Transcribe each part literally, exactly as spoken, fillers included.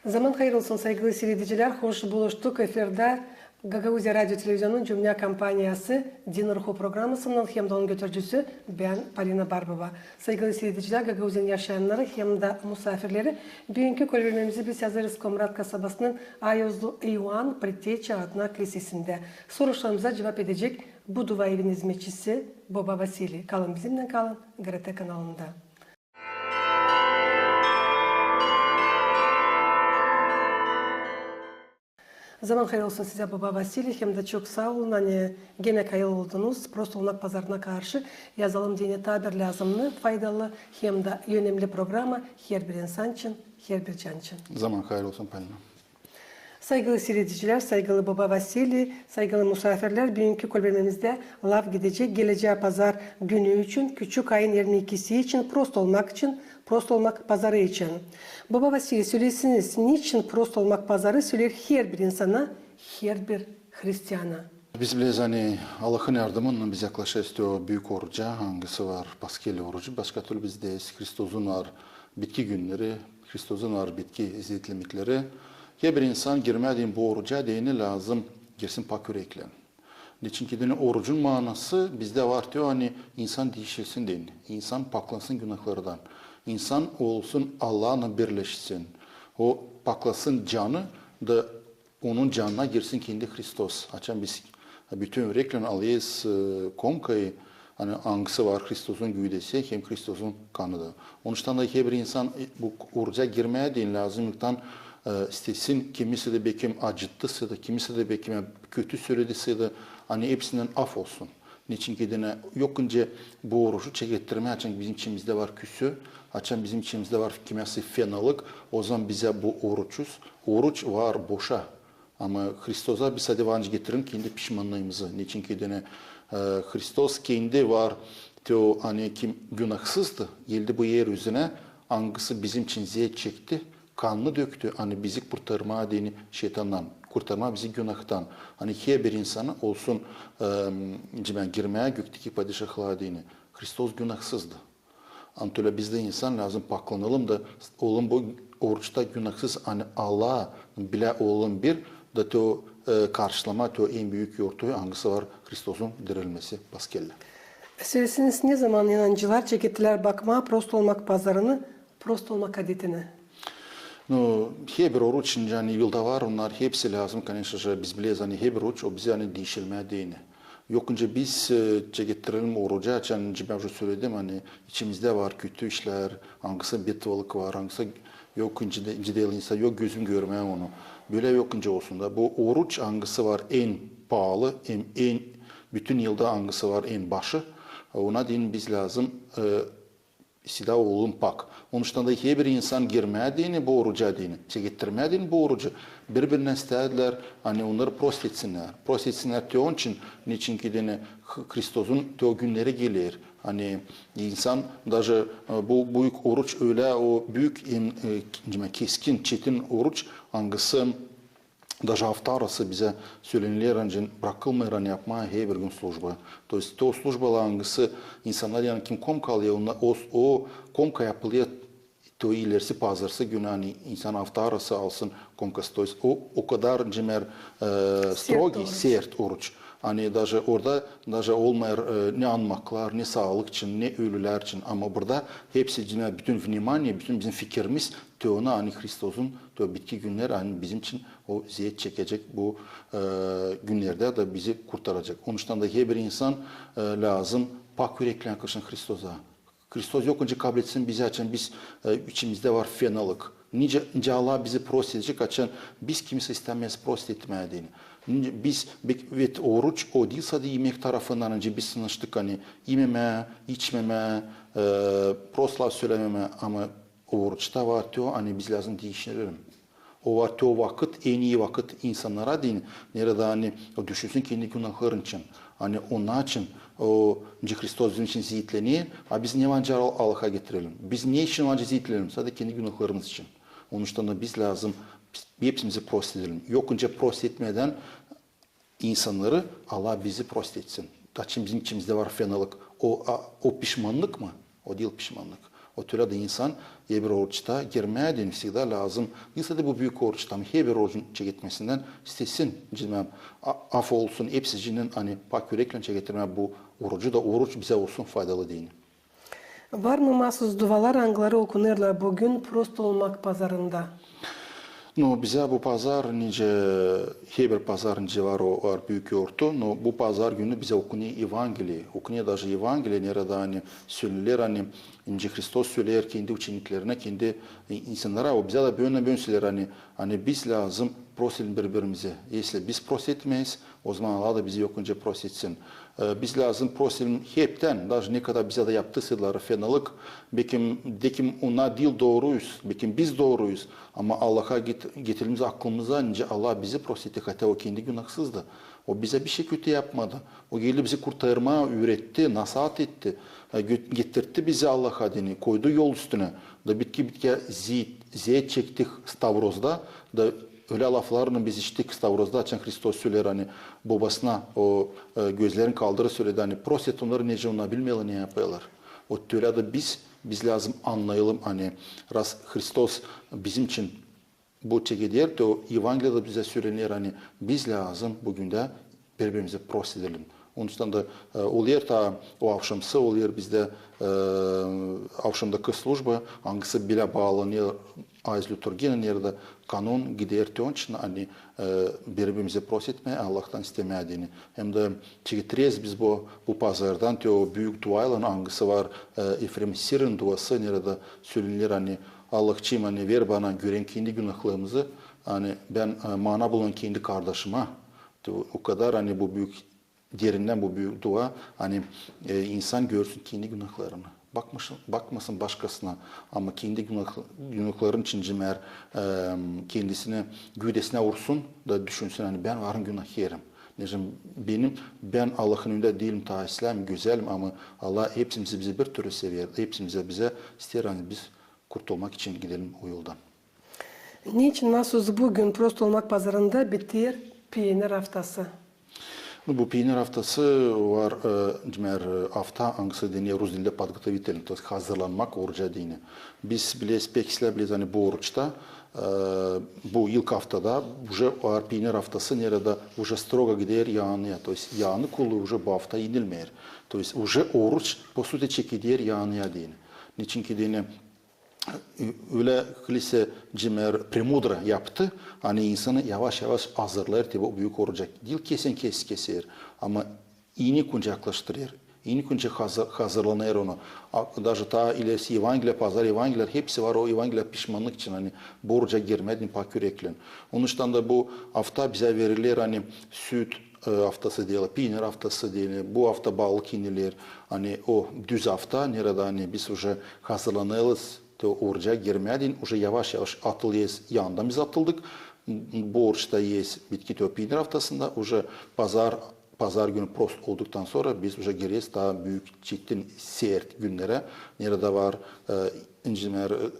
Zaman hayır olsun, saygılı siiredicilär, hoş buluştuk. Efirdä Gagauziya radio televizionunun cümnä kompaniyası Din ruhu programasınnan hem dä onun götürücüsü bän, Polina Barbova. Saygılı siiredicilär, Gagauziyanın yaşayannarı hem dä musaafirleri, büünkü kolbelmämizi biz hazırız Komrat kasabasının Ayozlu İoan Preteçä adına klisesindä. Soruşlarımıza cuvap edecek bu dua evinin hizmetçisi boba Vasiliy. Kalın bizimnän, kalın GRT kanalında. Zaman hayır olsun sizä, boba Vasiliy, hem dä çok saa olun, ani genä kayıl oldunuz prost olmak pazarına karşı. Yazalım deyni, taa bir lääzımnı, faydalı hem dä önemli programa herbir insan için, herbir can için. Zaman hayır olsun, Polina. Saygılı siiredicilär, saygılı boba Vasiliy, saygılı musaafirlär, büünkü kolbelmämizdä laf gidecek gelecää pazar günü için, küçük ayın irmi ikisi için, prost olmak için, prost olmak pazarı için. Boba Vasiliy, söleyesiniz, neçin prost olmak pazarı söleer herbir insana, herbir hristiyana? Biz bileriz, ani Allahın yardımınnan biz yaklaşêrız o büük oruca, angısı var Paskelä orucu, başka türlü biz deyiz, Hristosun var bitki günneri, Hristosun var bitki zeetlemekleri. Herbir insan girmää deyni bu oruca deyni lääzım girsin pak üreklän. Neçin ki deyni orucun maanası bizdä var te o, ani insan diişilsin deyni, insan paklansın günahlardan, insan olsun Allahnan birleşsin. O paklansın canı da onun canına girsin kendi Hristos. Açan biz bütün üreklän alêrız, e, komkayı, ani angısı var Hristosun güüdesi hem Hristosun kanı da. Onuştan da herbir insan, e, bu oruca girmää deyni lääzımlıktan, e, istesin, kimisä dä bekim acıttıysa da, kimisä dä bekim kötü sölediysa da, ani hepsindän af olsun. Neçin ki deyni yok nicä bu orucu çekettirmää, açan bizim içimizdä var küsü, açan bizim içimizdä var kimäsi fenalık, ozaman bizä bu oruç, oruç var boşa. Ama Hristosa biz sade var nicä getirelim kendi pişmannıımızı. Neçin ki deyni, e, Hristos kendi var te o, ani kim günahsızdı, geldi bu er üzünä, angısı bizim için zeet çekti, kanını döktü, ani bizi kurtarmaa deyni şeytandan, kurtarmaa bizi günahtan. Ani herbir insanı olsun, e, cimä girmää gökteki padişahlıa deyni. Hristos günahsızdı. Ama tölä biz dä insan lääzım paklanalım da olalım bu oruçta günahsız, ani Allaha bilä olalım bir, da te o, e, karşılamaa te o en büük yortuyu, angısı var Hristosun dirilmesi Paskelä. Söleyesiniz, ne zaman inancılar çekettilär bakmaa prost olmak pazarını, prost olmak adetinä? Nu, herbir oruç, ani yılda var, onnar hepsi lääzım, конечно же, biz bileriz, ani herbir oruç, o bizi, ani diişilmää deyni. Yok nicä biz, e, çekettirelim orucu, açan nicä bän uje söledim, ani içimizdä var kötü işlär, angısı bitvalık var, angısı yok nicä dä, nicä dä insan, yok gözüm görmää onu. Bölä yok nicä olsun da. Bu oruç, angısı var en paalı, en, en, bütün yılda angısı var en başı. Ona deyni biz lääzım, e, sade olalım pak. Onuştan da herbir insan girmää deyni bu oruca deyni, çekettirmää deyni bu orucu, biri-birindän istärdilär, ani onnarı prost etsinnär. Prost etsinnär te onun için, neçin ki deyni H-, Hristosun te o günneri geler. Ani insan, даже, e, bu büük oruç ölä o büük, em, e, keskin, çetin oruç, angısı даже afta arası bizä söleniler, ani brakılmêêr, ani yapmaa herbir gün slujba. То есть te o slujbalar, angısı insannar, ani kim komka alêr, onnar, o, o komka yapılêr te o ilerisi pazarısı günü, ani insan afta arası alsın komkası. То есть o, o kadar, cimär, e, строгий, sert oruç. Ani даже orada, даже olmêêr, e, ne anmaklar, ne saalık için, ne ölülär için. Ama burada hepsi, cimär, bütün внимание, bütün bizim fikirimiz te ona, ani Hristosun, te o bitki günner, ani bizim için o zeet çekecek bu, e, günnerdä da bizi kurtaracek. Onuştan da herbir insan, e, lääzım pak üreklän karşın Hristosa. Hristos yok nicä kabletsin bizi, açan biz, e, içimizdä var fenalık. Nicä, nicä Allah bizi prost edecek, açan biz kimsä istämeeriz prost etmää deyni. Nicä biz, bek-, evet, oruç o diil sade imäk tarafından, nicä biz sınıştık, ani imemää, içmemää, e, prost laf sölememää, ama oruçta var te o, ani biz lääzım diişilelim. O var te o vakıt, en ii vakıt insannara deyni, neredä ani o düşünsün kendi günahların için. Ani onun için, o, nicä Hristos bizim için zeetlener, a biz ne var nicä Al-, Allaha getirelim? Biz ne için var nicä zeetlenelim? Sade kendi günahlarımız için. Onuştan da biz lääzım, biz hepsimizi prost edelim. Yok nicä prost etmedän insannarı Allah bizi prost etsin. Açan bizim içimizdä var fenalık. O, a, o pişmannık mı? O diil pişmannık. O türlä dä insan herbir oruçta girmää deyni всегда lääzım. Diil sade bu büük oruçta, ama herbir orucun çeketmesindän istesin, cimem, a-, af olsun, hepsicindän, ani pak üreklän çeketirmää bu orucu da oruç bizä olsun faydalı deyni. Var mı maasuz dualar, angıları okunêrlar büün prost olmak pazarında? Nu, bizä bu pazar, nicä herbir pazar, nicä var o, var büük yortu, nu, bu pazar günü bizä okunêr Evangeliya, okunêr daji Evangeliya, neredä ani söleer, ani nicä Hristos söleer kendi uçeniklerinä, kendi, e, insannara, o bizä dä büün-büün söleer, ani, ani biz lääzım prost edelim biri-birimizä. Если biz prost etmeeriz, ozaman Allah da bizi yok nicä prost etsin. E, biz lääzım prost edelim heptän, daji ne kadar bizä dä yaptı sırları fenalık, bekim, dekim, ona diil dooruyuz, bekim biz dooruyuz, ama Allaha get-, getiremiz aklımıza, nicä Allah bizi prost etti, хотя o kendi günahsızdı. O bizä bişey kötü yapmadı. O geldi bizi kurtarmaa, üüretti, nasaat etti, e, gö-, getirtti bizi Allaha deyni, koydu yol üstünä. Da bitki-bitkiyä zeet, zeet çektik stavrozda, da ölä laflarını biz işittik stavrozda, açan Hristos söleer, ani bobasına o, e, gözlerini kaldırıp söledi, ani prost et onnara, nicä onnar bilmeerlär ne yapêrlar. O türlä dä biz, biz lääzım annayalım, ani раз Hristos bizim için bu çekeder, te o Evangeliyada bizä sölener, ani biz lääzım büün dä biri-birimizä prost edelim. Onuştan da, e, olêr taa o avşamsı, olêr bizdä, e, avşamdakı slujba, angısı bilä baalanêr aziz liturgiya, neredä kanon gider te onuştan, ani, e, biri-birimizä prost etmää, Allahtan istemää deyni. Hem dä çeketireriz biz bu, bu pazardan te o büük duaylan, angısı var, e, Efrem Sirinin duası, neredä sölener, ani Allahçım, ani ver bana, göreyim kendi günahlarımızı, ani bän, e, mana bulayım kendi kardaşıma. Te o, o kadar, ani bu büük, derindän bu büük dua, ani, e, insan görsün kendi günahlarını. Bakmasın, bakmasın başkasına, ama kendi günah-, günahların için cimär, e, kendisini, güüdesinä ursun da düşünsün, ani bän varım günahkerim. Nicä benim, bän Allahın önündä diilim taa islää mi, gözäl mi, ama Allah hepsimizi bizi bir türlü sever, hepsimizi bizä isteer, ani biz kurtulmak için gidelim o yoldan. Neçin maasuz büün prost olmak pazarında biter Piinir aftası? Nu, bu Piinir aftası var, e, cimär, e, afta, angısı dener rus dilindä подготовительный, то есть hazırlanmak oruca deyni. Biz bileriz, pek islää bileriz, ani bu oruçta, e, bu ilk aftada uje var Piinir aftası, neredä uje strogo gider yaanıya, то есть yaanı kulluy uje bu afta inilmeer. То есть uje oruç, по сути, çekeder yaanıya deyni. Neçinki deyni, ölä halizdä cimär премудро yaptı, ani insanı yavaş-yavaş hazırlêêr te bu büük oruca. Diil kesen kes keser, ama inik öncä yaklaştırêr, inik öncä hazır-, hazırlanêr onu. A, daji taa ilerisi Evangeliya, pazar Evangeliya, hepsi var o Evangeliya pişmannık için, ani bu oruca girmää deyni pak üreklän. Onuştan da bu afta bizä veriler, ani süt, e, aftası deerlär, Piinir aftası deerlär, bu afta balık iniler, ani o düz afta, neredä ani biz uje hazırlanêrız te oruca girmää deyni, uje yavaş-yavaş atılêrız, yaandan biz atıldık. Bu oruçta ieriz bitki te o Piinir aftasında, uje pazar, pazar günü prost olduktan sora biz uje gireriz taa büük, çetin, sert günnerä, neredä var, e, cimär, e,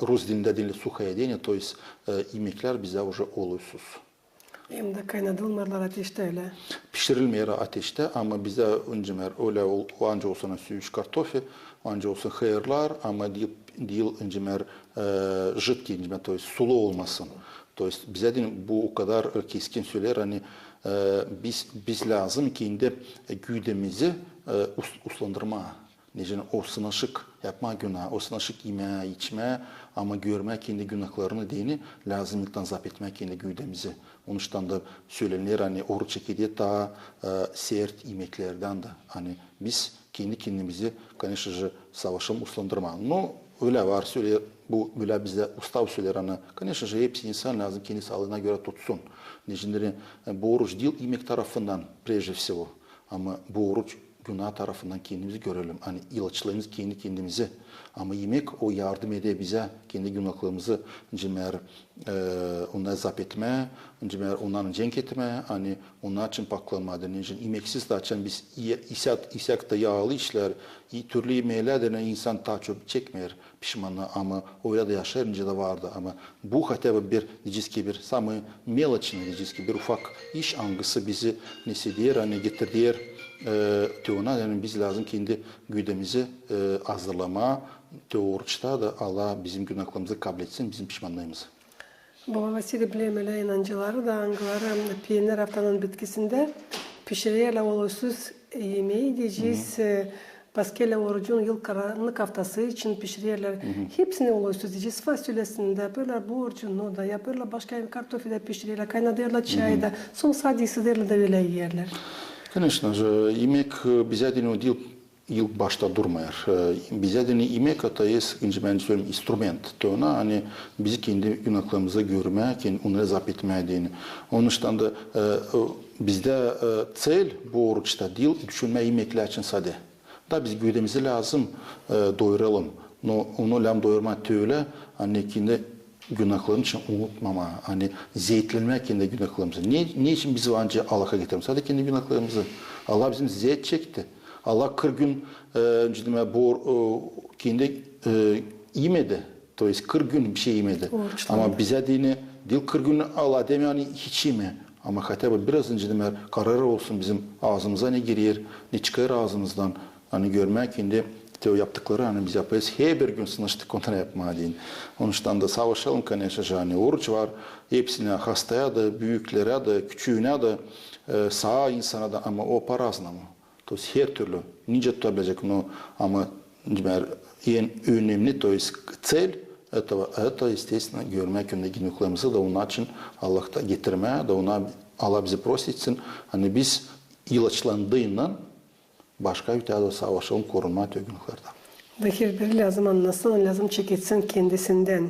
rus dilindä deerlär сухоедение, то есть, e, imeklär bizä uje olursuz. Hem dä kaynadılmêêrlar ateştä, ölä? Pişirilmeer ateştä, ama bizä, cimär, ölä ol-, anca olsun süüş kartofi, anca olsun hıyırlar, ama diil, diil, cimär, e, жидкий, cimär, то есть sulu olmasın. То есть bizä deyni bu o kadar, e, keskin söleer, ani, e, biz, biz lääzım kendi, e, güüdemizi, e, us-, uslandırmaa. Nicä o sınaşık yapmaa günah, o sınaşık imää, içmää, ama görmää kendi günahlarını deyni, lääzım ilktän zapetmää kendi güüdemizi. Onuştan da sölener, ani oruç çekeder taa, e, sert imeklerdän dä. Ani biz kendi kendimizi, конечно же, savaşalım uslandırmaa. Nu, ölä var, söleer, bu, ölä bizdä ustav söleer, ani, конечно же, hepsi insan lääzım kendi saalıına görä tutsun. Nicä deyni, e, bu oruç diil imek tarafından, прежде всего, ama bu oruç günah tarafından kendimizi görelim. Ani ilaçlayalım kendi kendimizi. Ama imek o yardım eder bizä kendi günahlarımızı, cimär, e, onnarı zapetmää, cimär onnarlan cenk etmää, ani onnar için paklanmaa deyni. Imeksiz dä açan biz i-, isäk, isäk tä yaalı işlär, i-, türlü imeklär deyni, insan taa çok çekmeer pişmannıı, ama ölä dä yaşêêr, nicä dä vardı. Ama bu хотя бы bir, deyecez ki, bir самый мелочный, deyecez ki, bir ufak iş, angısı bizi nesä deer, ani getirder, E, te ona, ani biz lääzım kendi güüdemizi, e, hazırlamaa, te oruçta da Allah bizim günahlarımızı kabletsin, bizim pişmannıımızı. Baba Vasiliy, bilerim ölä inancıları da, angıları peener aftanın bitkisindä pişirerlär olursuz imeyi deyecez, e, paskevlä orucun yıl karannık aftası için pişirerlär hepsini olursuz deyecez, fasulesini dä, yapêrlar borcunu da, yapêrlar başka kartofi dä pişirerlär, kaynadêrlar çayı da, sora sade ısıdêrlar da ölä iyerlär. Конечно же, imek, e, bizä deyni o diil ilk başta durmêêr. E, bizä deyni imek, то есть, nicä bän söleerim, instrument. Te ona, ani bizi kendi günahlarımızı görmää, kendi, onarı zapt etmää deyni. Onuştan da, e, o, bizdä, e, цель bu oruçta diil düşünmää imeklär için sade. Da biz güüdemizi lääzım, e, doyuralım. No, onu lääzım doyurmaa te ölä, ani kendi günahların için unutmamaa, ani zeetlenmää kendi günahlarımızı. Ne, ne için biz var nicä Allaha getiremiz? Sade kendi günahlarımızı. Allah bizim zeet çekti. Allah kırk gün, e, nicä deyni, bor, e, kendi, e, imedi. То есть kırk gün bişey imedi. Oruçlandı. Ama bizä deyni diil kırk gün Allah demeer, ani hiç ime. Ama хотя бы biraz, nicä deyni, karar olsun bizim aazımıza ne girer, ne çıkêr aazımızdan. Ani görmää kendi te o yaptıkları, ani biz yapêrız, herbir gün sınaştık onarı yapmaa deyni. Onuştan da savaşalım, конечно же, ani oruç var hepsinä, hastaya da, büüklerä dä, küçüünä dä, e, saa insana da, ama o по-разному. То есть her türlü, nicä tutabilecek, no, ama, например, en önemli, то есть цель этого, это, естественно, görmää kendi günahlarımızı da, onun için Allahta getirmää da, ona, Allah bizi prost etsin, ani biz ilaçlandıynan başka öteyä dä savaşalım, korunmaa te o günahlardan. Da herbiri lääzım annasın, lääzım çeketsin kendisindän.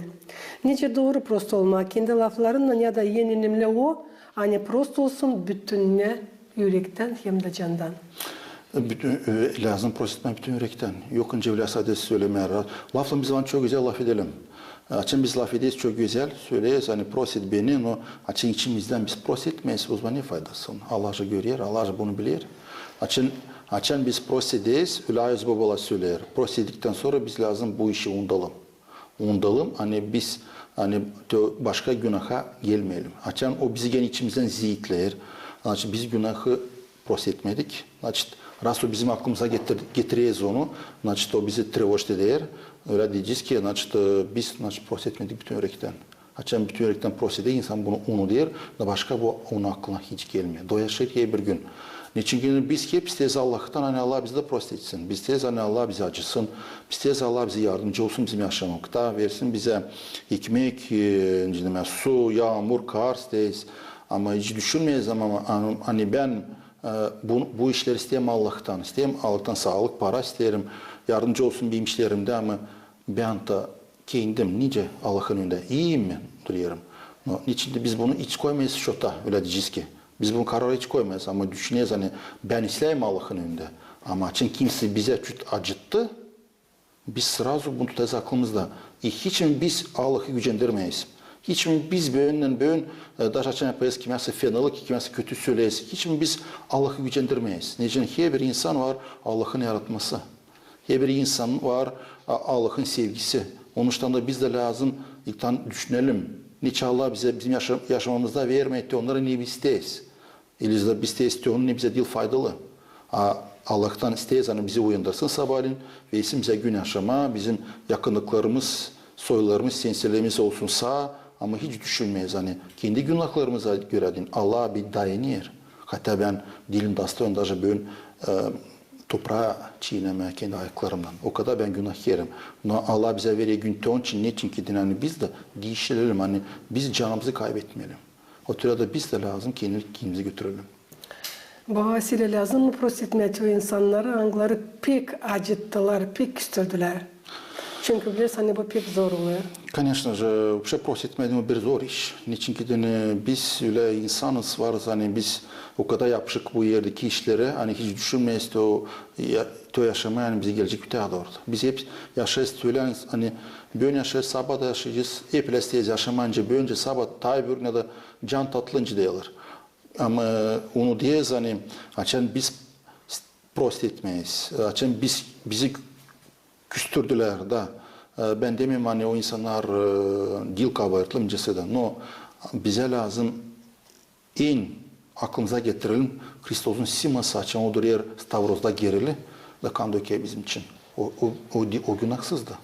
Nicä dooru prost olmaa, kendi laflarınnan ya da en önemli o, ani prost olsun bütünnä ürektän hem dä candan. Bütün, e, lääzım prost etmää bütün ürektän. Yok nicä bilä sade sölemää. Laflarımız var, çok gözäl lafedelim. Açan biz lafederiz, çok gözäl söleriz, ani prost et beni, no açan içimizdän biz prost etmeeriz, o zaman ne faydası? Allahca görer, Allahca bunu biler. Açan, açan biz prost ederiz, ölä Ayaz baba da söleer. Prost ettiktän sora biz lääzım bu işi unudalım. Unudalım, ani biz, ani te o başka günaha gelmeyelim. Açan o bizi genä içimizdän zeetleer, значит, biz günahı prost etmedik. Значит, раз o bizim aklımıza getir-, getireriz onu, значит, o bizi тревожить eder. Ölä deyecez ki, значит, e, biz, значит, prost etmedik bütün ürektän. Açan bütün ürektän prost eder, insan bunu unuder, da başka bu onun aklına hiç gelmeer. Da o yaşêêr herbir gün. Neçin ki biz hep isteeriz Allahtan, ani Allah bizi dä prost etsin. Biz isteeriz, ani Allah bizi acısın. Biz isteeriz, Allah bize yardımcı olsun bizim yaşamakta, versin bize ekmek, e, nicä deyni, su, yaamur, kar isteeriz. Ama hiç düşünmeeriz, ama, ama, ani bän, e, bu, bu işleri isteerim Allahtan. İsteerim Allahtan saalık, para isteerim. Yardımcı olsun benim işlerimdä, ama bän dä kendim nicä Allahın önündä? İi mi durêrım? No, neçin dä biz bunu hiç koymayız şota, ölä deyecez ki. Biz bunu karara hiç koymayız, ama düşüneriz, ani bän isleyim Allahın önündä. Ama açan kimsey bizä çüt acıttı, biz srazu bunu tutarız aklımızda. E, hiç mi biz Allahı gücendirmeeriz? Hiç mi biz büündän büün, e, daş açan yapêrız kimäsä fenalık, kimäsä kötü söleriz? Hiç mi biz Allahı gücendirmeeriz? Neçin herbir insan var Allahın yaratması. Herbir insan var, a, Allahın sevgisi. Onuştan da biz dä lääzım ilktän düşünelim. Neçin Allah bizä, bizim yaşa-, yaşamamızda vermeer te onnarı, ne biz isteeriz. İlä dä biz isteeriz te onu, ne bizä diil faydalı. A, Allahtan isteeriz, ani bizi uyandırsın sabaalän, versin bizä gün yaşamaa, bizim yakınlıklarımız, soylarımız, senselerimiz olsun saa, ama hiç düşünmeeriz, ani kendi günahlarımıza görä deyni Allah bir dayanêr. Хотя bän diilim dostoyn daje büün, e, topraa çiinemää kendi ayaklarımnan. O kadar bän günahkerim. No Allah bizä verer gün te onun için, neçin ki deyni, ani biz dä diişilelim, ani biz canımızı kaybetmeyelim. O türä dä biz dä lääzım kendimizi, kendimizi götürelim. Baba Vasiliy, lääzım mı prost etmää o insannarı, angıları pek acıttılar, pek küstürdülär? Çünkü bilersin, ani bu pek zor olêr. Конечно же, вообще prost etmää deyni bir zor iş. Neçin ki deyni biz ölä insanız, varız, ani biz o kadar yapışık bu erdeki işlerä, ani hiç düşünmeeriz te o, ya, te o yaşamaa, ani bizi gelecek bir taa dooru. Biz hep yaşêêrız te ölä, ani büün yaşêêrız, sabaa da yaşayacez, hep ölä isteeriz yaşamaa, nicä büün, nicä sabaa, taa öbür gün ya da can tatlı, nicä deerlär. Ama, e, unudêrız, ani açan biz s-, prost etmeeriz, açan biz, bizi küstürdülär da, e, bän demeerim, ani o insannar, e, diil kabaatlı, nicä sade. No bizä lääzım en aklımıza getirelim, Hristosun siması, açan odur er stavrozda gerili da kan döker bizim için. O, o, o, di- o günahsızdı.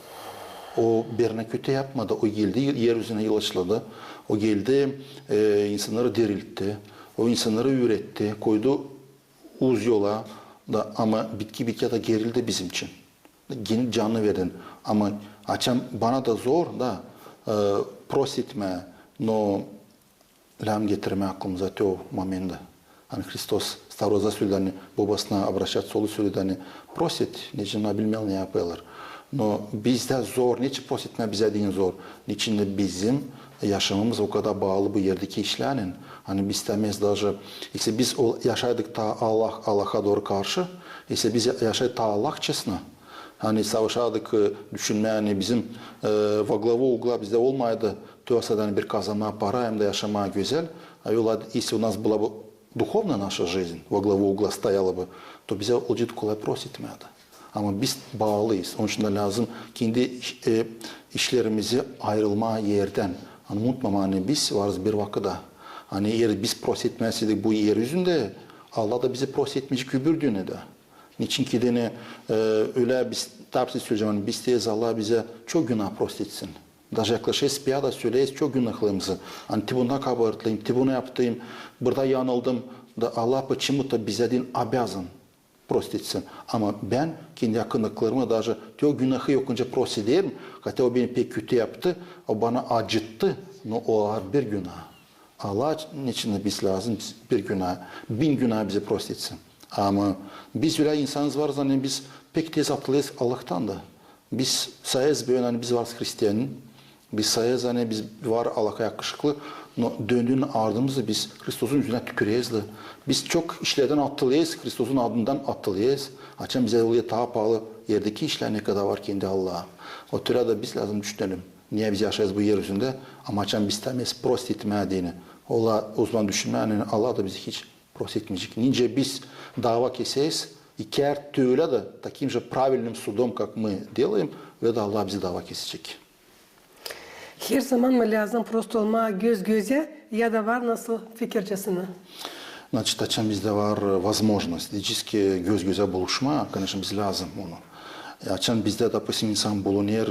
O birnä kötü yapmadı. O geldi, er üzünä yol açladı. O geldi, e, insannarı diriltti. O insannarı üüretti, koydu uz yola da, ama bitki bitkiyä da gerildi bizim için. Gene canını verdin. Ama açan bana da zor da, e, prost etmää, no lääzım getirmää aklımıza te o momenti. Ani Hristos stavrozda söledi, ani bobasına obraşaţ olêr, söledi, ani prost et, neçin onnar bilmeerlär ne yapêrlar. No bizdä zor, neçin prost etmää bizä deyni zor? Neçin dä bizim yaşamamız o kadar baalı bu erdeki işlärlän. Ani biz istämeeriz daje, если biz o, yaşaydık taa Allah, Allaha dooru karşı, если biz yaşaydık taa Allahçasına, ani savaşardık, e, düşünmää, ani bizim, e, во главу угла bizdä olmaydı, te o sırada ani bir kazanmaa para hem dä yaşamaa gözäl. A yola, если у нас была бы духовная наша жизнь во главу угла стояла бы, то bizä olacek kolay prost etmää dä. Ama biz baalıyız. Onun için dä lääzım kendi iş- e, işlerimizi ayırmaa erdän. Ani unutmamaa, ani biz varız bir vakıda. Ani eer biz prost etmäseydik bu er üzündä, Allah da bizi prost etmeyecek öbür dünnedä. Neçin ki deyni, e, ölä biz, tabii söleyecäm, ani biz isteeriz, Allah bizä çok günah prost etsin. Daje yaklaşêrız piyada, söleyeriz çok günahlarımızı. Ani te bunda kabaatlayım, te bunu yaptım, burada yanıldım. Da Allah почему-то bizä deyni обязан prost etsin. Ama bän kendi yakınlıklarıma daje te o günahı yokunca prost ederim, хотя o beni pek kötü yaptı, o bana acıttı, no o ağır bir günah. Allah için dä biz lääzım bir günah, bin günah bizä prost etsin. Ama biz ölä insanız varız, ani biz pek tez atılêrız Allahtan da. Biz sayêrız bölä, ani biz varız hristian, biz sayêrız, ani biz var Allaha yakışıklı, no döndüynän ardımızı biz Hristosun üzünä tüküreriz dä. Biz çok işlerdän atılêrız, Hristosun adından atılêrız. Açan bizä oluyor taa paalı erdeki işlär, ne kadar var kendi Allaha. O türä dä biz lääzım düşünelim. Niye biz yaşêêrız bu er üzündä, ama açan biz istämeeriz prost etmää deyni. Ola o zaman düşünmää, ani Allah da bizi hiç prost etmeyecek. Nicä biz dava keseriz, iki er te ölä dä таким же правильным судом, как мы делаем, ölä dä Allah bizi dava kesecek. Her zaman mı lääzım prost olmaa göz-gözä, ya da var nasıl fikircäsini? Значит, açan bizdä var, e, возможность, deyecez ki, göz-gözä buluşmaa, конечно, biz lääzım onu. E, açan bizdä, допустим, insan bulunêr,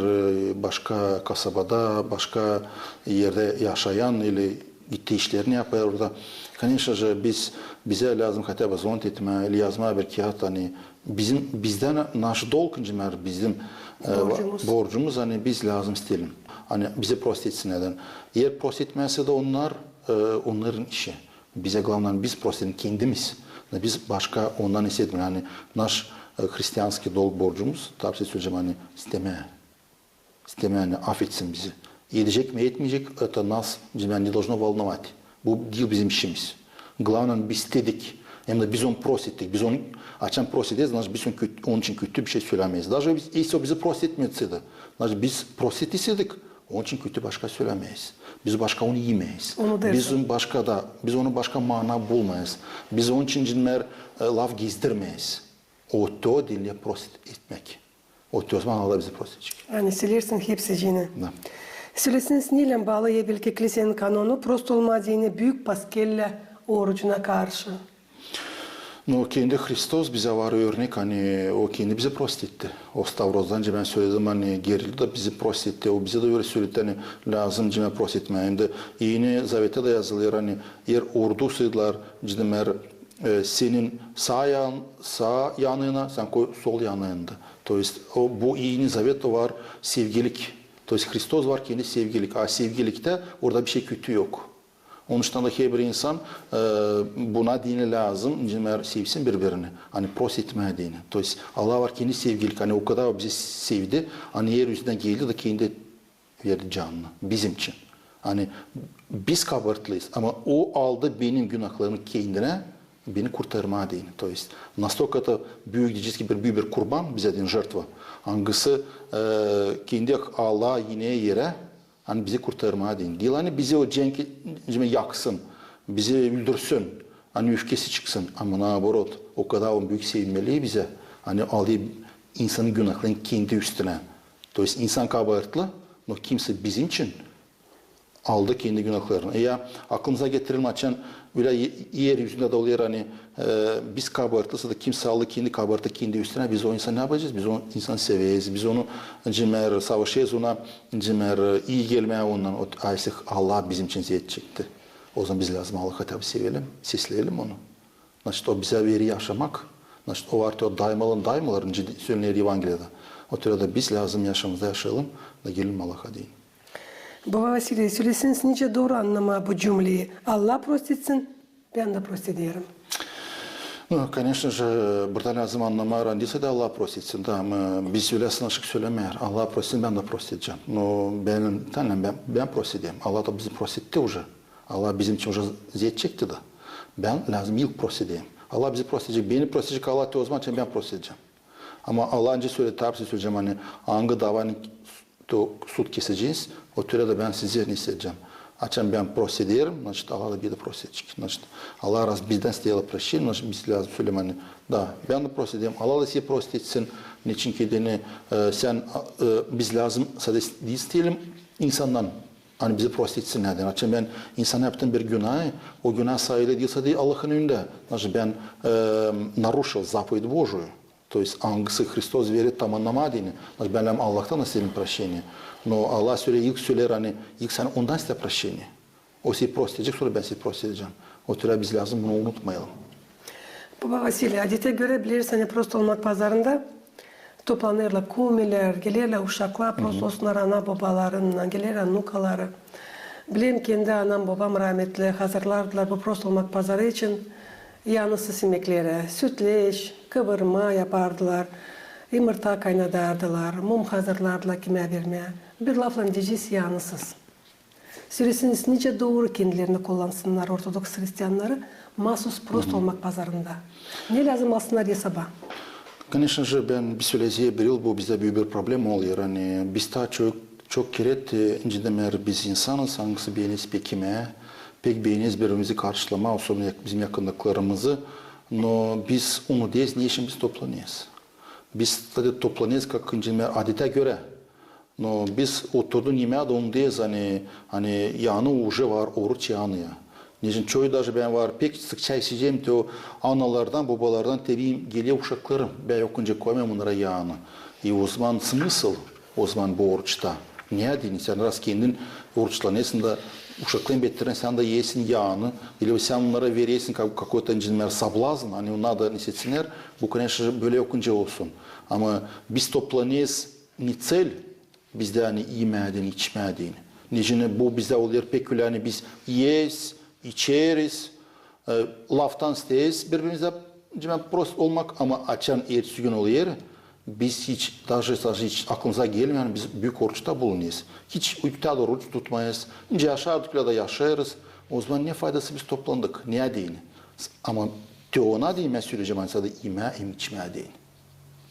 e, başka kasabada, başka erdä yaşayan, ili gitti işlerini yapêr orada. Конечно же, biz, bizä lääzım хотя бы звонить etmää, ili yazmaa bir kiyat, ani bizim, bizdä наш долг, nicä dä bizim, e, borcumuz, borcumuz, ani biz lääzım isteyelim. Ani bizi prost etsin, nedän? Eer prost etmäsä dä onnar, e, onnarın işi. Bizä главное, ani biz prost edelim kendimiz. Da biz başka ondan isteyelim, ani наш, e, христианский долг, borcumuz, tabii söleyecäm, ani istemää. İstemää, ani afetsin bizi. Edecek mi, etmeyecek, это нас, nicä dä, не должно волновать. Bu diil bizim işimiz. Главное, biz istedik. Hem dä biz onu prost ettik. Biz onu, açan prost ederiz, значит, biz onu kötü, onun için kötü bir şey sölämeeriz. Даже biz, если o bizi prost etmeseydi, значит, biz prost etmeseydik, onun için kötü başka sölämeeriz. Biz başka onu iimeeriz. Onu dersin. Biz onu başka da, biz onu başka mana bulmayız. Biz onun için, nicä dä, e, laf gezdirmeyiz. O to diil prost etmäk. O to zaman Allah bizi prost edecek. Ani silersin hepsicini. Da. Sölesin, neylän baalı evelki Klisän kanonu prost olmaa deyni büük paskellä orucuna karşı? No, kendi Hristos bizä var örnek, ani o kendi bizi prost etti. O stavrozdan, nicä bän söledim, ani gerildi da bizi prost etti. O bizä dä ölä söletti, ani lääzım, nicä dä, prost etmää. Hem dä Eni Zavettä dä yazılêr, ani eer ordusaydılar, nicä dä, e, senin saa yan-, saa yanına, sän koy sol yanında. То есть o, bu Eni Zavettä var sevgilik. То есть Hristos var kendi sevgilik. A sevgiliktä orada bir şey kötü yok. Onun için dä herbir insan, e, buna deyni lääzım, nicä dä, sevsin biri-birini. Ani prost etmää deyni. То есть Allah var kendi sevgilik. Ani o kadar o bizi sevdi, ani er üzündä geldi da kendi verdi canını bizim için. Ani biz kabahatlıyız, ama o aldı benim günahlarımı kendinä, beni kurtarmaa deyni. То есть настолько это büük, deyecez ki, bir büük bir kurban bizä deyni, жертва. Angısı, e, kendi Allahı inää erä, ani bizi kurtarmaa deyni. Diil ani bizi o cenk, nicä dä, yaksın, bizi öldürsün, ani öfkesi çıksın. Ama наоборот, o kadar o büük sevinmeli bizä, ani aldı insanın günahlarını kendi üstünä. То есть insan kabahatlı, но kimsä bizim için aldı kendi günahlarını. E ya, aklımıza getirelim, açan Ölä e-, er üzündä dä olêr, ani, e, biz kabartêrız da kimsä alêr kendi kabartı kendi üstünä, biz o insanı ne yapacez? Biz o insanı severiz, biz onu, cimär, savaşêrız ona, cimär, e, ii gelmää ondan, o, a ise Allah bizim için zerä çekti. Ozaman biz lääzım Allahı taa bir sevelim, sesleyelim onu. Значит, o bizä verer yaşamak. Значит, o var te o daymaların daymaları, nicä sölänir Evangeliyada. O türä dä biz lääzım yaşamamızda yaşayalım da gelelim Allaha deyni. Baba Vasiliy, söleseniz, nicä dooru annamaa bu cümleyi: Allah prost etsin, bän dä prost ederim. Ну, конечно же, burada lääzım annamaa, ani diil sade Allah prost etsin, da, ama biz ölä sanaşık sölämeer: Allah prost etsin, bän dä prost edecäm. Ну, bän, tamam, bän, bän prost ederim. Allah da bizi prost etti уже. Allah bizim için уже zerä çekti da. Bän lääzım ilk prost edeyim. Allah bizi prost edecek, beni prost edecek Allah te ozaman, açan bän prost edecäm. Ama Allah nicä söledi, tabii söleyecäm, ani angı davanın te sud keseceniz, o türä dä bän sizi ne edecäm. Açan bän prost ederim, значит, Allah da beni dä prost edecek. Значит, Allah раз bizdän isteer прощения, значит, biz lääzım sölemää, ani, da, bän dä prost ederim, Allah da sizi prost etsin. Neçin ki deyni, e, sän, e, biz lääzım sade diil isteyelim insandan, ani bizi prost etsin, nedän? Açan bän insana yaptım bir günah, o günah sayılêr diil sade Allahın önündä. Значит, bän, e, нарушил заповедь Божию. То есть, angısı Hristos verer tamamnamaa deyni. Значит, bän lääzım Allahtan isteyelim прощения. Но Allah söleer, ilk söleer, ani ilk sän ondan iste прощения. O sizi prost edecek, sora bän sizi prost edecäm. O türä biz lääzım bunu unutmayalım. Baba Vasiliy, adetä görä, bileriz, ani prost olmak pazarında toplanêrlar kumelär, gelerlär uşaklar, prost olsunnar ana-bobalarınnan, gelerlär nukaları. Bilerim, kendi anam-bobam rahmetli hazırlardılar bu prost olmak pazarı için yaanısız imekleri. Sütleç, kıvırma yapardılar, yımırta kaynadardılar, mum hazırlardılar kimä vermää. Bir laflan deyecez, yaanısız. Söleseniz, nicä dooru kendilerini kullansınnar ortodoks hristiannarı maasuz prost olmak pazarında? Ne lääzım alsınnar esaba? Конечно же, bän bir söleyecäm, bir yıl bu bizdä büük bir problema olêr. Ani biz taa çok, çok kerä, e, nicä demeer, biz insanız, angısı beeneriz pek imää, pek beeneriz biri-birimizi karşılamaa, особенно bizim yakındıklarımızı. Но biz unuderız, ne için biz toplanêrız. Biz sade toplanêrız, как, nicä demeer, adetä görä. Но biz oturdun imää da unuderız, ani, ani yaanı уже var oruç yaanı ya. Neçin çoyu даже bän var pek sıkça işidecäm te o analardan, bobalardan, te benim geler uşaklarım, bän yok nicä koymaram onnara yaanı. И ozaman смысл ozaman bu oruçta? Ne deyni, sän раз kendin oruçlanêrsın da uşaklarını betersin, sän dä iisin yaanı, или sän onnara veresin как, какой-то, nicä demeer, соблазн, ani onnar da ne isteerlär, bu, конечно же, bölä yok nicä olsun. Ama biz toplanêrız ne цель? Bizdä ani imää deyni, içmää deyni. Neçin bu bizdä olêr pek ölä, ani biz iieriz, içeriz, e, laftan isteeriz biri-birimizdä, nicä demeer, prost olmak, ama açan ertesi gün olêr, biz hiç, даже, даже hiç aklımıza gelmeer, ani biz büük oruçta bulunêrız. Hiç taa da oruç tutmayız. Nicä yaşardık, ölä dä yaşêêrız. Ozaman ne faydası biz toplandık? Ne deyni? Ama te ona deyni bän söleyecäm, ani sade imää hem içmää deyni.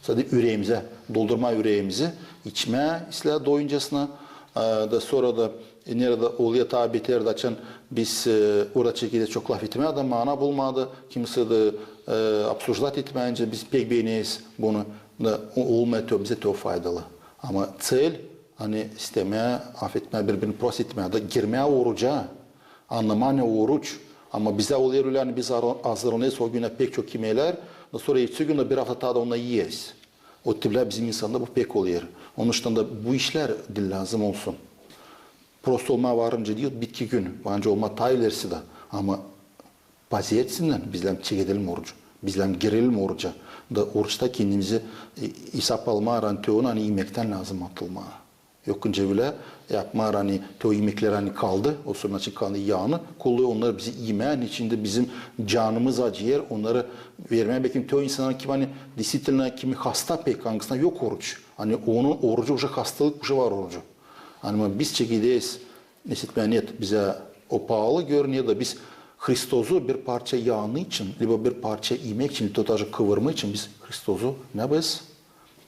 Sade üreemizä, doldurmaa üreemizi, içmää islää doyuncasına, e, da sora da, e, neredä olêr taa beter, da açan biz, e, orada çekideriz çok lafetmää da, mana bulmaa da, kimsey dä, e, обсуждать etmää, nicä biz pek beeneriz bunu, da o, olmêêr te, bizä te faydalı. Ama цель, ani istemää afetmää, biri-birini prost etmää da girmää oruca, annamaa ne oruç. Ama bizdä olêr ölä, ani biz hazırlanêrız o günä pek çok imeklär, da sora ertesi gün dä bir afta taa da onu iieriz. O tiplä bizim insanda bu pek olêr. Onuştan da bu işlär diil lääzım olsun. Prost olmaa varınca diil, bitki gün, varınca olmaa taa ilerisi dä. Ama pazertesinnän biz lääzım çekedelim orucu. Biz lääzım girelim oruca. Da oruçta kendimizi, e, isap almaa, ani te onu, ani imektän lääzım atılmaa. Yok nicä ölä yapmaa, ani te o imeklär, ani kaldı, o sora açan kaldı yaanı, kolay onnarı biz imää, neçin dä bizim canımız acıyêr onnarı vermää. Bekim te o insana, kim, ani действительно, kimi hasta pek, angısına yok oruç. Ani onun orucu уже hastalık, уже var orucu. Ani biz çekederiz, ne isteerlär, net, bizä o paalı görüner da biz Hristozu bir parça yaanı için, libo bir parça imek için, libo даже kıvırma için biz Hristozu ne yapêrız?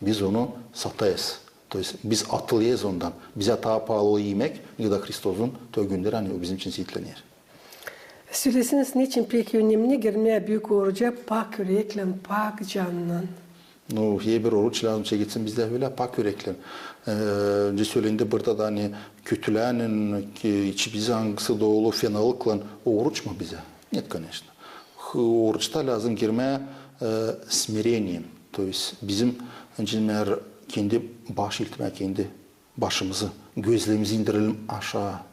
Biz onu satêrız. То есть biz atılêrız ondan. Bizä taa paalı o imek, nicä dä Hristozun te o günneri, ani o bizim için siitlener. Söleseniz, neçin pek önemli girmää büük oruca pak üreklän, pak cannan? Ну, herbir oruç lääzım çekilsin bizdä ölä pak üreklän. E, öncä sölendi burada da, ani kötülännän, ki, içi bizi angısı dolu fenalıklan, o oruç mu bizä? Нет, конечно. Oruçta lääzım girmää smireniye. То есть bizim öncä kendi baş iltmää, kendi başımızı, gözlerimizi indirelim aşaa.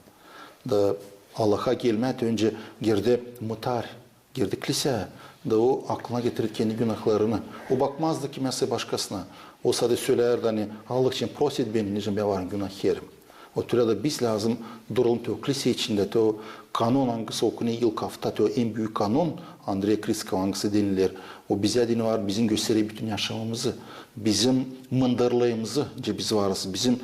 Da Allaha gelmää öncä girdi mıtar, girdi klisää, da o aklına getirer kendi günahlarını. O bakmazdı kimsä başkasına. O sade sölärdi, ani: Allahçıım, prost et beni, nicä bän var günaherim. O türä dä biz lääzım duralım te o klisä içindä, te o kanon, angısı okunêr ilk afta, te o en büük kanon Andreya Kriskova, angısı deniler. O bizä deyni var, bizim gösterer bütün yaşamamızı, bizim mındırlıımızı, nicä biz varız, bizim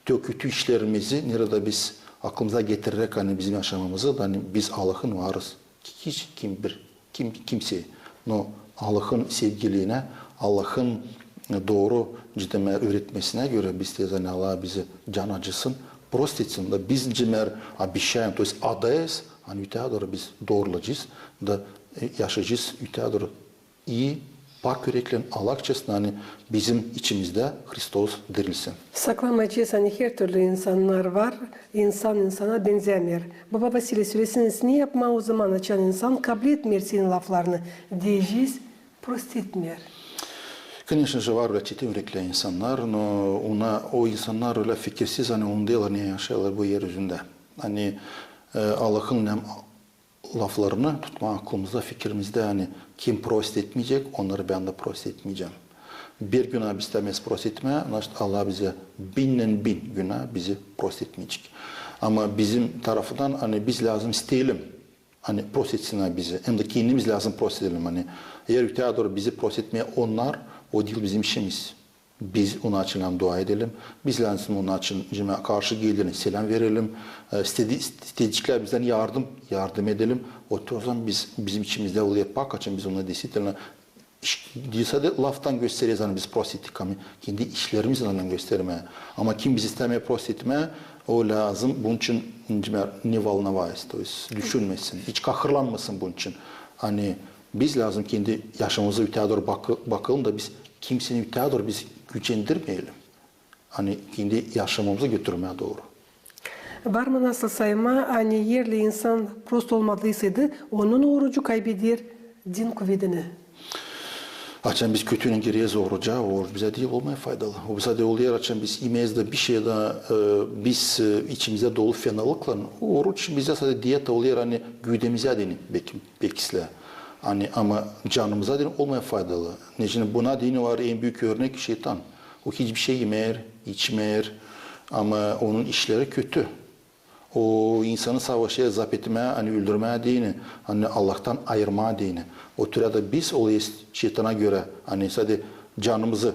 te o kötü işlerimizi, neredä biz aklımıza getireräk, ani bizim yaşamamızı, da ani biz Allahın varız. Hiç kim bir, kim, kimsey. No Allahın sevgiliinä, Allahın dooru, ciddi öretmesinä görä biz te, ani Allah bizi can acısın, prost etsin. Da biz, nicä obещаем, то есть adêêrız, ani öteyä dooru biz doorulacez, da yaşayacez öteyä dooru ii, pak ürekli, Allahçasına, ani bizim içimizdä Hristos dirilsin. Saklamayacez, ani hertürlü insannar var, insan insana benzämeer. Baba Vasiliy, söleseniz, ne yapmaa o zaman, açan insan kabletmeer senin laflarını, deyecez, prost etmeer? Конечно же, var ölä çetin ürekli insannar, no ona, o insannar ölä fikirsiz, ani onu diil, ani yaşêêrlar bu er üzündä. Ani Allahın laflarını tutmaa aklımızda, fikirimizdä, ani kim prost etmeyecek, onnarı bän dä prost etmeyecäm. Bir günah biz istämeeriz prost etmää, значит, Allah bizä binnän bin günah bizi prost etmeyecek. Ama bizim tarafından, ani biz lääzım isteyelim, ani prost etsinnär bizi. Hem dä kendimiz lääzım prost edelim. Ani eer öteyä dooru bizi prost etmeer onnar, o diil bizim işimiz. Biz onnar için hem dua edelim. Biz lääzım onnar için, nicä karşı gelenä selam verelim. E, istedi-, istediklär bizdän yardım, yardım edelim. O, o zaman biz, bizim içimizdä olêr pak, açan biz onu действительно, diil sade laftan göstereriz, ani biz prost ettik, ama kendi işlerimizlän göstermää. Ama kim bizi istämeer prost etmää, o lääzım bunun için, nicä, не волноваясь, то есть düşünmesin, hiç kahırlanmasın bunun için. Ani biz lääzım kendi yaşamamızı öteyä dooru bakı-, bakalım da biz kimseyi öteyä dooru biz gücendirmeyelim. Ani kendi yaşamamızı götürmää dooru. Var mı nasıl saymaa, ani eer insan prost olmadıysaydı, onun orucu kaybeder din kuvedini? Açan biz kötüylän gireriz oruca, o oruç bizä diil olêr faydalı. O bizä diil olêr, açan biz imeeriz dä bişey dä, e, biz, e, içimizdä dolu fenalıklan, o oruç bizä sade dieta olêr, ani güüdemizä deyni pek, pek islää. Ani, ama canımıza deyni olêr faydalı. Neçin buna deyni var en büük örnek şeytan. O hiçbir şey imeer, içmeer, ama onun işleri kötü. O insanı savaşêr zap etmää, ani öldürmää deyni, ani Allahtan ayırmaa deyni. O türä dä biz olêrız şeytana görä, ani sade canımızı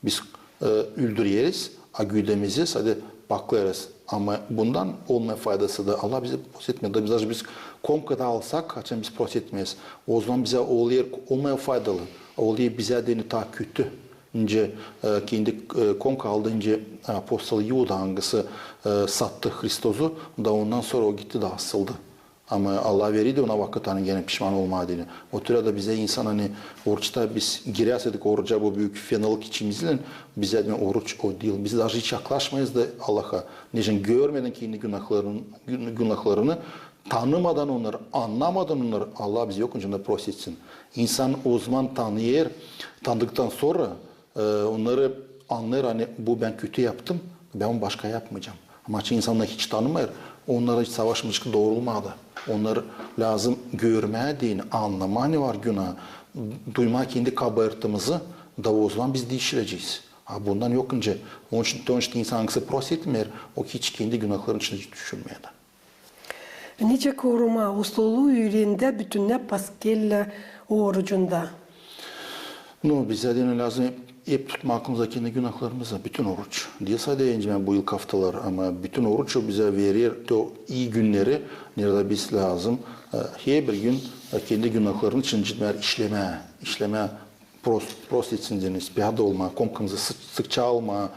biz, e, öldüreriz, a güüdemizi sade paklêêrız. Ama bundan olêr faydası da, Allah bizi prost etmeer. Da biz, даже biz komka da alsak, açan biz prost etmeeriz, o zaman bizä olêr, olêr faydalı, olêr bizä deyni taa kötü. Nicä, e, kendi, e, komka aldı, nicä, e, apostol İuda, angısı, e, sattı Hristosu, da ondan sora o gitti da asıldı. Ama Allah verdi dä ona vakıt, ani genä pişman olmaa deyni. O türä dä bizä insan, ani oruçta biz girärseydik oruca bu büük fenalık içimizdän, bizä deyni oruç o diil. Biz, даже hiç yaklaşmayız da Allaha. Neçin görmedän kendi günahların, gün-, günahlarını, tanımadan onnarı, annamadan onnarı, Allah bizi yok nicä dä prost etsin. İnsan o zaman tanıyêr, tanıdıktan sora, e, onnarı annêêr, ani bu bän kötü yaptım, bän onu başka yapmayacam. Ama açan insan onnarı hiç tanımêêr, onnarlan hiç savaşmayacek dooru olmaz da. Onnarı lääzım görmää deyni, annamaa, ani var günah, duymaa kendi kabaatımızı, da o zaman biz diişilecez. A bundan yok nicä. Onun için, onun için insan, angısı prost etmeer, o hiç kendi günahlarını için hiç düşünmeer dä. Nicä korumaa usluuluu üürenmää bütünnä paskellä orucunda? Nu, bizä deyni lääzım hep tutmaa aklımızda kendi günahlarımızı, bütün oruç. Diil sade, deyni, bu ilk aftalar, ama bütün oruç o bizä verer te o ii günneri, neredä biz lääzım, e, herbir gün, e, kendi günahlarını için ciddi işlemää, işlemää, prost, prost etsin deyni, piyada olmaa, komkamızı sık-, sıkça almaa,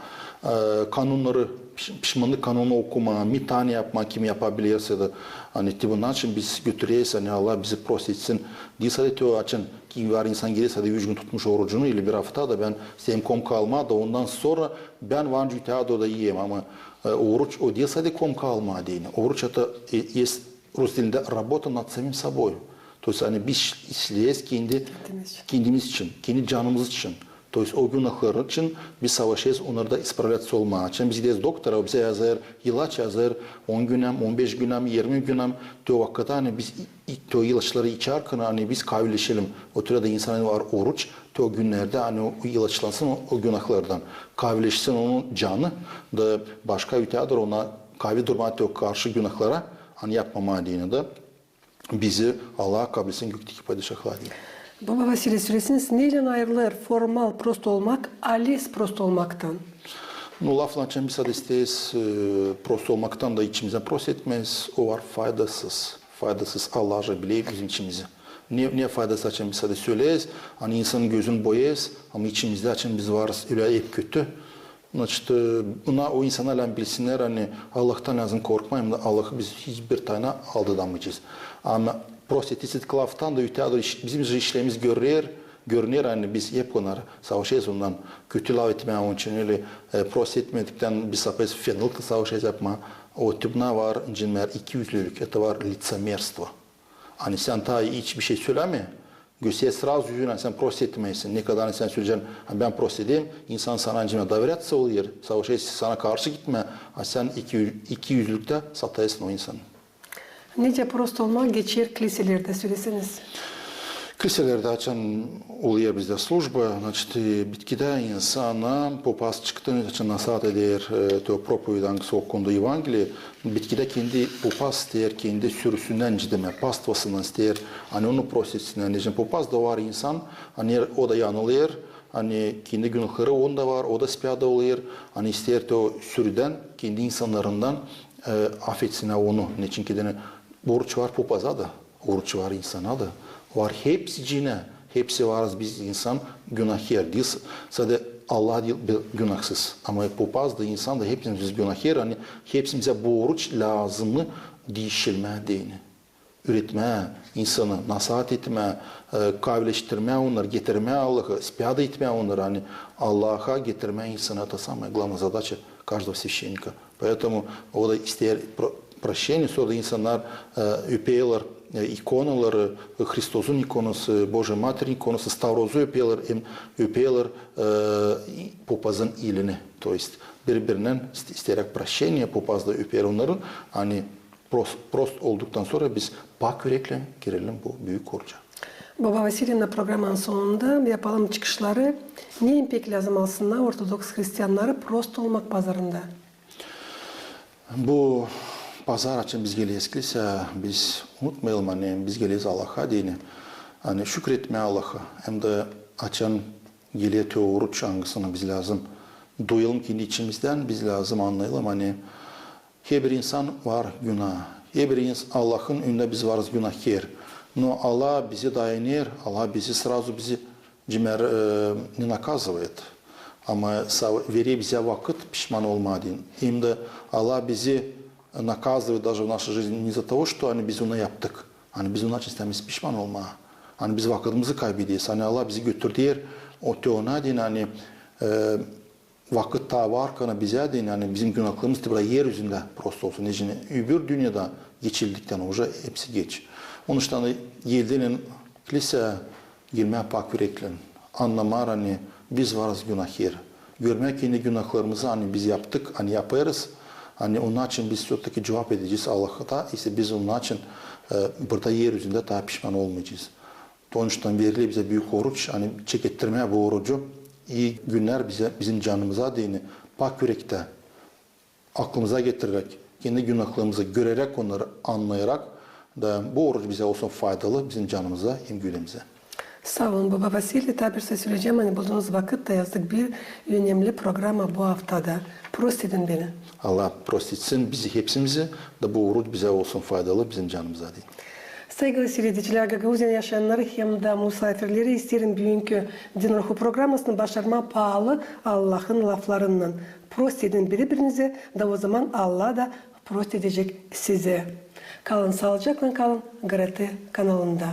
e, kanonnarı, piş-, pişmannık kanonunu okumaa, metanie yapmaa, kim yapabilersä dä. Ani te bunun için biz götüreriz, ani Allah bizi prost etsin. Diil sade te o açan, kim var insan geler sade üç gün tutmuş orucunu ili bir afta da bän isteerim komka almaa da ondan sora bän var nicä öteyä dooru da iyeyim. Ama, e, oruç o diil sade komka almaa deyni. Oruç это, e, есть rus dilindä работа над самим собой. То есть, ani biz işleyeriz kendi kendimiz için, kendi canımız için. То есть o günahları için biz savaşêrız, onnarı da ispravlät olmaa. Açan biz gideriz doktora, o bizä yazêr ilaç, yazêr on günä, on beş günä, irmi günä. Te o vakıtta, ani biz i- i- te o ilaçları içärkän, ani biz kavileşelim. O türä dä insan var oruç, te o günnerdä, ani o ilaçlansın o, o günahlardan. Kavileşsin onun canı da başka öteyädor ona kavi durmaa te o karşı günahlara, ani yapmamaa deyni da bizi Allah kabletsin gökteki padişahlıa deyni. Baba Vasiliy, söleseniz, neylän ayırılêr formal prost olmak alis prost olmaktan? Ну, laflan açan biz sade isteeriz, e, prost olmaktan da içimizdän prost etmeeriz, o var faydasız. Faydasız, Allah biler bizim içimizi. Ne, ne faydası açan biz sade söleeriz, ani insanın gözünü boyêrız, ama içimizdä açan biz varız ölä hep kötü. Значит, e, buna o insannar lääzım bilsinnär, ani Allahtan lääzım korkmaa, hem dä Allahı biz hiçbir tanä aldadamayacez. Ama prost ettiysek laftan da öteyädor iş- bizim işlerimiz görüner, görüner, ani biz hep onnarı savaşêrız ondan, kötü laf etmää onun için, ölä, e, prost etmediktän biz sapêz fennalıklan savaşêrız yapmaa. O te buna var, incinmää, ikiyüzlülük, это var лицемерство. Ani sän taa hiç bir şey söläme, göster srazu üzünü, ani sän prost etmeersin. Ne kadar ani sän söleyecän, ani bän prost ederim, insan sana incinmää, доверяться olêr, savaşêr sana karşı gitmää, a sän iki, ikiyüzlülüktä satêrsın o insanı. Nicä prost olmak geçer kliselerdä, söleseniz? Kliselerdä açan olêr bizdä slujba, значит, e, bitkidä insana popaz çıktı, açan nasaat eder, e, te o propoved, angısı okundu Evangeliye, bitkidä kendi popaz isteer, kendi sürüsündän cidemää, паствасından isteer, ani onu prost etsin, ani popaz da var insan, ani o da yanılêr, ani kendi günahları onda var, o da spyada olêr, ani isteer te o sürüdän, kendi insannarından, e, afetsin onu, neçin ki deyni oruç var popaza da, oruç var insana da, var hepsicinä, hepsi varız biz insan günahkär diil, sade Allah diil bir günahsız. Ama popaz da, insan da, hepsimiz biz günahkär, ani hepsimizä bu oruç lääzımnı diişilmää deyni. Üüretmää insanı, nasaat etmää, e, kavileştirmää onnarı, getirmää Allahı, spyada etmää onnarı, ani Allaha getirmää insanı, это самая главная задача каждого священника. Поэтому o da isteer pro- прощение, sora da insannar, e, öperlär, e, ikonaları, e, Hristosun ikonası, Божьей Матери ikonası, stavrozu öperlär, hem öperlär, e, popazın elini. То есть biri-birindän ist- isteeräk прощение, popaz da öper onnarı, ani prost, prost olduktan sora biz pak üreklän girelim bu büük oruca. Baba Vasiliy, programanın sonunda yapalım çıkışları. Ne ipek lääzım alsınnar ortodoks hristiyannarı prost olmak pazarında? Bu pazar açan biz geleriz kliseyä, biz unutmayalım, ani biz geleriz Allaha deyni, ani şükür etmää Allaha. Hem dä açan geler te oruç, angısını biz lääzım duyalım kendi içimizdän, biz lääzım annayalım, ani herbir insan var günah. Herbir ins- Allahın önündä biz varız günahkär. Но Allah bizi dayanêr, Allah bizi srazu bizi cimär, e, не наказывает. Ama sa- verer bizä vakıt pişman olmaa deyni. Hem dä Allah bizi наказывает даже в нашей жизни не из-за того, что, ani biz onu yaptık. Ani biz onun için istämeeriz pişman olmaa. Ani biz vakıdımızı kaybederiz. Ani Allah bizi götürer o te ona deyni, ani, e, vakıt taa varkan bizä deyni, ani bizim günahlarımız te burada er üzündä prost olsun. Neçin öbür dünnedä geçildiktän, уже hepsi geç. Onuştan da geldilän kliseyä, gelmää pak üreklän, annamaa, ani biz varız günahkär. Görmää kendi günahlarımızı, ani biz yaptık, ani yapêrız, ani onun için biz всё-таки cuvap edecez Allaha da, ise biz onun için, e, burada er üzündä taa pişman olmayacez. Onuştan veriler bizä büük oruç, ani çekettirmää bu orucu, ii günnär bizä, bizim canımıza deyni, pak ürektä, aklımıza getireräk, kendi günahlarımızı göreräk, onnarı annayarak da bu oruç bizä olsun faydalı, bizim canımıza hem güüdämizä. Saa olun, baba Vasiliy, taa bir söz söleyecäm, ani bulduunuz vakıt da yazdık bir önemli programa bu aftada. Prost edin beni. Allah prost etsin bizi hepsimizi, da bu oruç bizä olsun faydalı bizim canımıza deyni. Saygılı siiredicilär, Gagauziyanın yaşayannarı hem dä musaafirleri, isteerim büünkü Din Ruhu programasını başarmaa paalı Allahın laflarınnan. Prost edin biri-birinizä, da o zaman Allah da prost edecek sizä. Kalın saalıcaklan, kalın GRT kanalında.